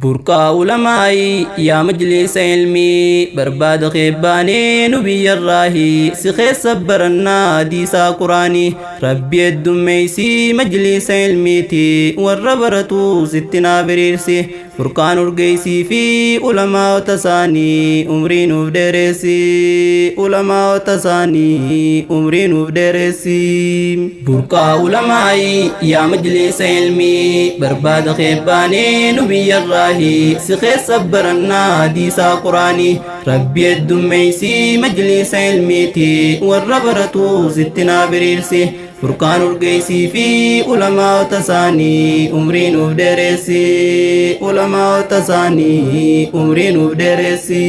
Burqaa ulamaa'ii yaa majliisa ilmii barbaada keebbaanee nu biyyarraahi si keessa barannaa hadiisaa quraanii rabbi heddummeeysii majliisa ilmiiti warra baratu sitti naa biriirsi furqaan urgeeysii fi ulamaa'ota isaanii umrii nuuf dheeressi ulamaa'ota isaanii umrii nuuf dheeressi. Burqaa ulamaa'ii yaa majliisa ilmii barbaada keebbaanee nu biyyarraahi si keessa barannaa hadiisaa quraanii rabbi heddummeeysii majliisa ilmiiti warra baratu sitti naa biriirsi furqaan urgeeysii fi ulamaa'ota isaanii umrii nuuf dheeressi ulamaa'ota isaanii umrii nuuf dheeressi.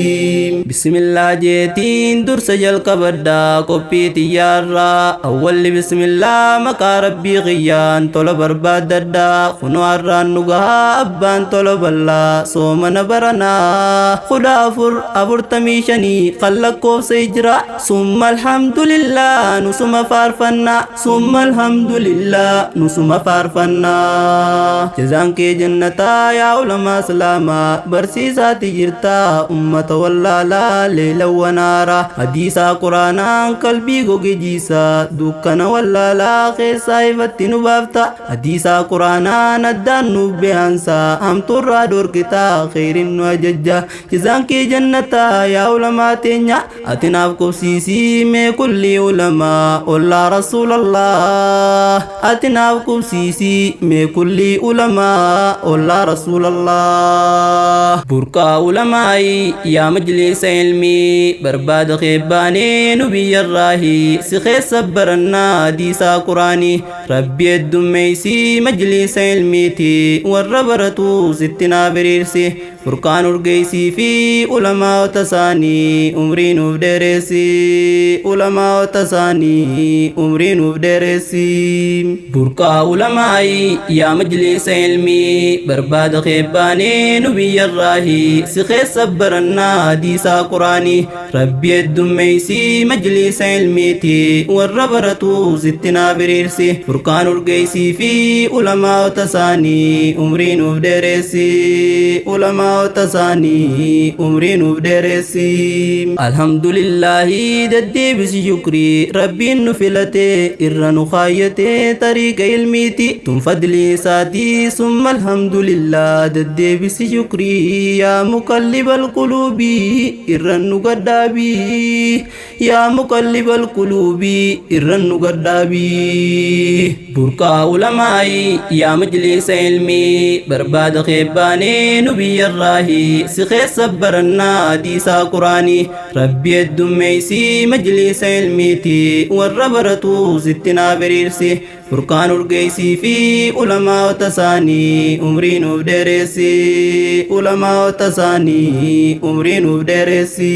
Bismillaa jeetiin dursa jalqabadhaa qophii xiyyaarraa awwalli bismillaa maqaa rabbii kiyyaan tola barbaaddadhaa kunoo har'aan nu gahaa abbaan tola bal'aa soomana baranaa 1445 kan lakkoofsa hijraa summa alhamdulillah nusuma faarfannaa summa alhamdulillah nusuma faarfannaa jazaan kee jannataa yaa ulamaa islaamaa barsiisaati jirtaa ummata wallaalaa leela wanaara hadiisaa quraanaan qalbii goge jiisaa dukkana wallaalaa keessaa ifatti nu baafta hadiisaa quraanaan addaan nuuf beekansaa hamtuurraa dhorkitaa kheyrin nu ajajja jazaan kee jannataa yaa ulamaa teenya ati naaf qubsiisii mee kulli ulamaa ollaa rasuulallah ati naaf qubsiisii mee kulli ulamaa ollaa rasuulallah. Burqaa ulamaa'ii yaa majliisa ilmii barbaada keebbaanee nu biyyarraahi si keessa barannaa hadiisaa quraanii rabbi heddummeeysii majliisa ilmiiti warra baratu sitti naa biriirsi furqaan urgeeysii fi ulamaa'ota isaanii umrii nuuf dheeressi ulamaa'ota isaanii umrii nuuf dheeressi. Burqaa ulamaa'ii yaa majliisa ilmii barbaada keebbaanee nu biyyarraahi si keessa barannaa hadiisaa quraanii rabbi heddummeeysii majliisa ilmiiti warra baratu sitti naa biriirsi furqaan urgeeysii fi ulamaa'ota isaanii umrii nuuf dheeressi ulamaa'ota isaanii umrii nuuf dheeressi. Alhamdulillaahi deddeebisi shukrii rabbiin nu filate irra nu kaayyate tariiqa ilmiiti tun fadlii isaatii summa alhamdulillah deddeebisi shukrii yaa muqallibal quluubii irra nu gadhaabii yaa muqallibal quluubii irra nu gadhaabii. Burqaa ulamaa'ii yaa majliisa ilmii barbaada keebbaanee nu biyyarraahi si keessa barannaa hadiisaa quraanii rabbi heddummeeysii majliisa ilmiiti warra baratu sitti naa biriirsi furqaan urgeeysii fi ulamaa'ota isaanii umrii nuuf dheeressi ulamaa'ota isaanii umrii nuuf dheeressi.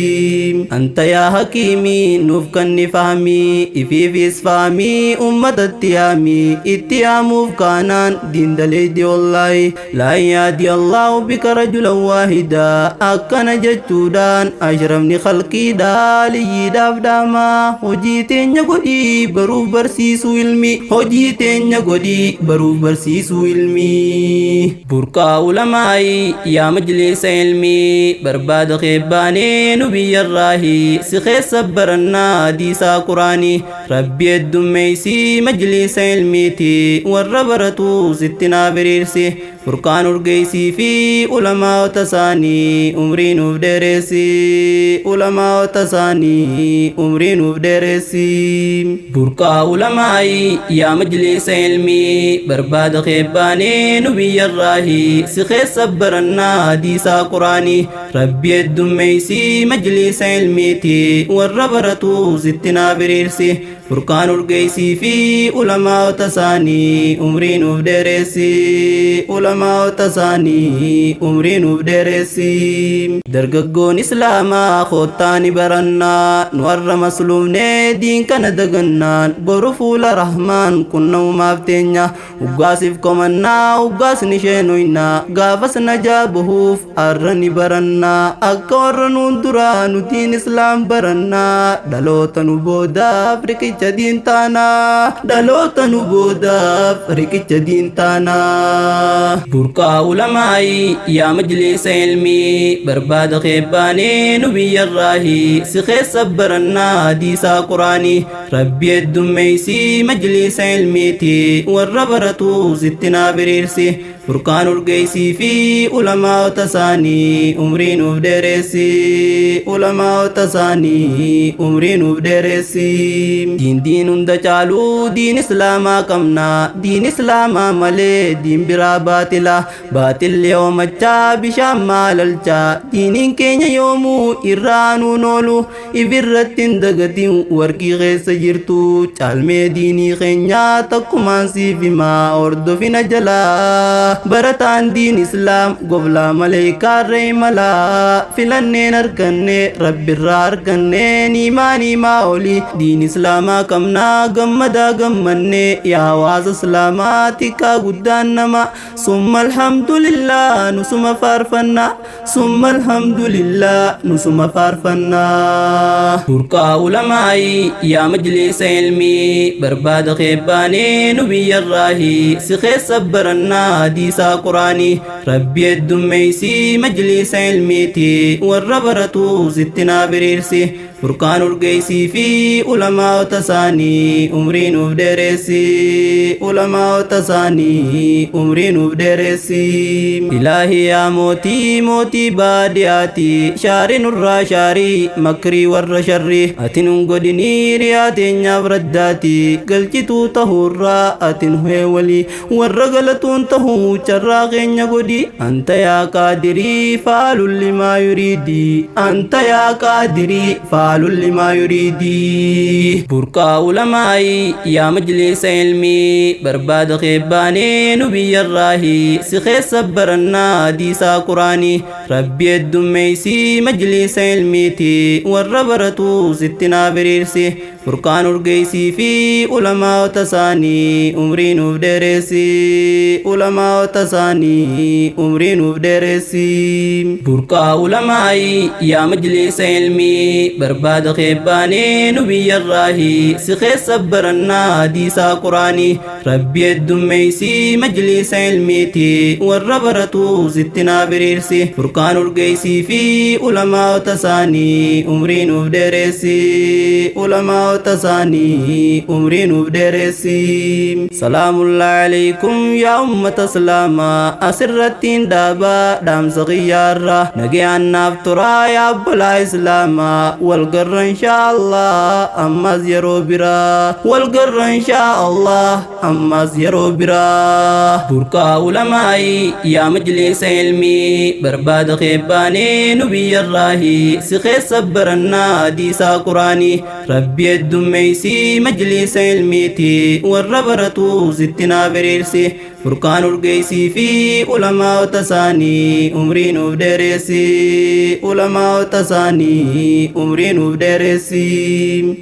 Anta yaa hakiimii nuuf kanni fahmii ifiifis fahmii ummatatti yaamii itti yaamuuf kaanaan diindaleeydi wallaahi laa yaadi allahu bika rajulan waahidaa akkana jechuudhaan ashrafni khalqiidha liyyiidhaaf dhaamaa hojii teenya godhii baruuf barsiisuu ilmi hojii teenya godhii baruuf barsiisuu ilmi. Burqaa ulamaa'ii yaa majliisa ilmii barbaada keebbaanee nu biyyarraahi si keessa barannaa hadiisaa quraanii rabbi heddummeeysii majliisa ilmiiti warra baratu sitti naa biriirsi furqaan urgeeysii fi ulamaa'ota isaanii umrii nuuf dheeressi ulamaa'ota isaanii umrii nuuf dheeressi. Burqaa ulamaa'ii yaa majliisa ilmii barbaada keebbaanee nu biyyarraahi si keessa barannaa hadiisaa quraanii rabbi heddummeeysii majliisa ilmiiti warra baratu sitti naa biriirsi furqaan urgeeysii fi ulamaa'ota isaanii umrii nuuf dheeressi ulamaa'ota isaanii umrii nuuf dheeressi. Dargaggoon islaamaa koottaa ni barannaa nu har'a masluufnee diin kana dagannaan boru fuula rahmaan qunna'umaaf teenya uggaasiif komannaa uggaas ni sheenoynaa gaafas najaa bahuuf har'a ni barannaa akka warra nuun duraa nutiin islaam barannaa dhaloota nu boodaaf riqicha diin taanaa dhaloota nu boodaaf riqicha diin taanaa. Burqaa ulamaa'ii yaa majliisa ilmii, barbaada keebbaanee nu biyyarraahi, si keessa barannaa hadiisaa quraanii. Rabbi heddummeeysii majliisa ilmiiti, warra baratu sitti naa biriirsi. Furqaan urgeessii fi ulamaa'ota isaanii umrii nuuf dheeressi. Ulamaa'ota isaanii umrii nuuf dheeressi. Diin diin hunda caaluu diin islaamaa qabna. Diin islaamaa malee diin biraa baatila. Baatilli hoomachaa bishaan maalalchaa. Diiniin keenya yoomuu irraa nuun oolu. Ibirratti hin dagatin warqii keessa jirtu. Caalmee diinii keenyaa takkumaan siif himaa, hordofina jalaa. Barataan diin islaam goblaa malee kaarree imalaa. Filanneen arganne, rabbirraa arganne, niimaa niimaa oli. Diin islaamaa qabnaa, gammadaa gammanne, yaa hawaasa islaamaa xiqqaa guddaan nama. Summa alhamdulillah, nusuma faarfannaa. Summa alhamdulillah, nusuma faarfannaa. Burqaa ulamaa'ii yaa majliisa ilmii, barbaada keebbaanee nu biyyarraahi, si keessa barannaa hadiisaa quraanii. Rabbi heddummeeysii majliisa ilmiiti, warra baratu sitti naa biriirsi. Furqaan urgeessii fi ulamaa'ota isaanii umrii nuuf dheeressi. Ulamaa'ota isaanii umrii nuuf dheeressi. Ilaahi yaa mootii mootii baadiyaati, shaarii nurraa shaarii makrii warra sharrii. Ati nun godhinii riyaa teenyaaf raddaati, galchituu tahuurraa ati nu heewali. Warra galatuun tahuu carraa keenya godhi. Anta yaa qaadirii faalul limaa yuriidii. Anta yaa qaadirii faalul limaa yuriidii. Burqaa ulamaa'ii yaa majliisa ilmii, barbaada keebbaanee nu biyyarraahi, si keessa barannaa hadiisaa quraanii. Rabbi heddummeeysii majliisa ilmiiti, warra baratu sitti naa biriirsi. Furqaan urgeessii fi ulamaa'ota isaanii umrii nuuf dheeressi. Ulamaa'ota isaanii umrii nuuf dheeressi. Burqaa ulamaa'ii yaa majliisa ilmii, barbaada keebbaanee nu biyyarraahi, si keessa barannaa hadiisaa quraanii. Rabbi heddummeeysii majliisa ilmiiti, warra baratu sitti naa biriirsi. Furqaan urgeessii fi ulamaa'ota isaanii umrii nuuf dheeressi. Ulamaa'ota isaanii umrii nuuf dheeressi. Salaamullaahi alaikum yaa ummata islaamaa, asirratti hin dhaabaa dhaamsa qiyyaarra. Nagayaan naaf turaa yaa obbolaa islaamaa, wal garra inshaa Allah ammas yeroo biraa. Wal garra inshaa Allah ammas yeroo biraa. Burqaa ulamaa'ii yaa majliisa ilmii, barbaada keebbaanee nu biyyarraahi, si keessa barannaa hadiisaa quraanii. Rabbi heddummeeysii majliisa ilmiiti, warra baratu sitti naa biriirsi. Furqaan urgeessii fi ulamaa'ota isaanii umrii nuuf dheeressi. Ulamaa'ota isaanii umrii nuuf dheeressi.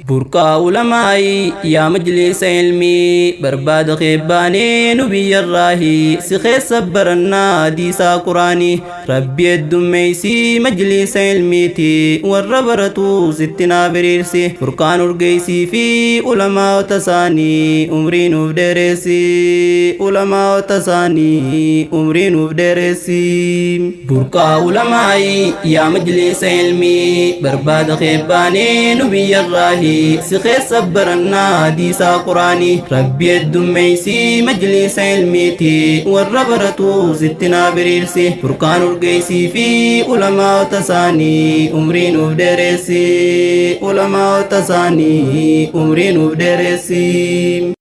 Burqaa ulamaa'ii yaa majliisa ilmii, barbaada keebbaanee nu biyyarraahi, si keessa barannaa hadiisaa quraanii. Rabbi heddummeeysii majliisa ilmiiti, warra baratu sitti naa biriirsi. Furqaan urgeessii fi ulamaa'ota isaanii umrii nuuf dheeressi. Ulamaa'ota isaanii umrii nuuf dheeressi. Burqaa ulamaa'ii yaa majliisa ilmii, barbaada keebbaanee nu biyyarraahi, si keessa barannaa hadiisaa quraanii. Rabbi heddummeeysii majliisa ilmiiti, warra baratu sitti naa biriirsi. Furqaan urgeessii fi ulamaa'ota isaanii umrii nuuf dheeressi. Ulamaa'ota isaanii umrii nuuf dheeressi.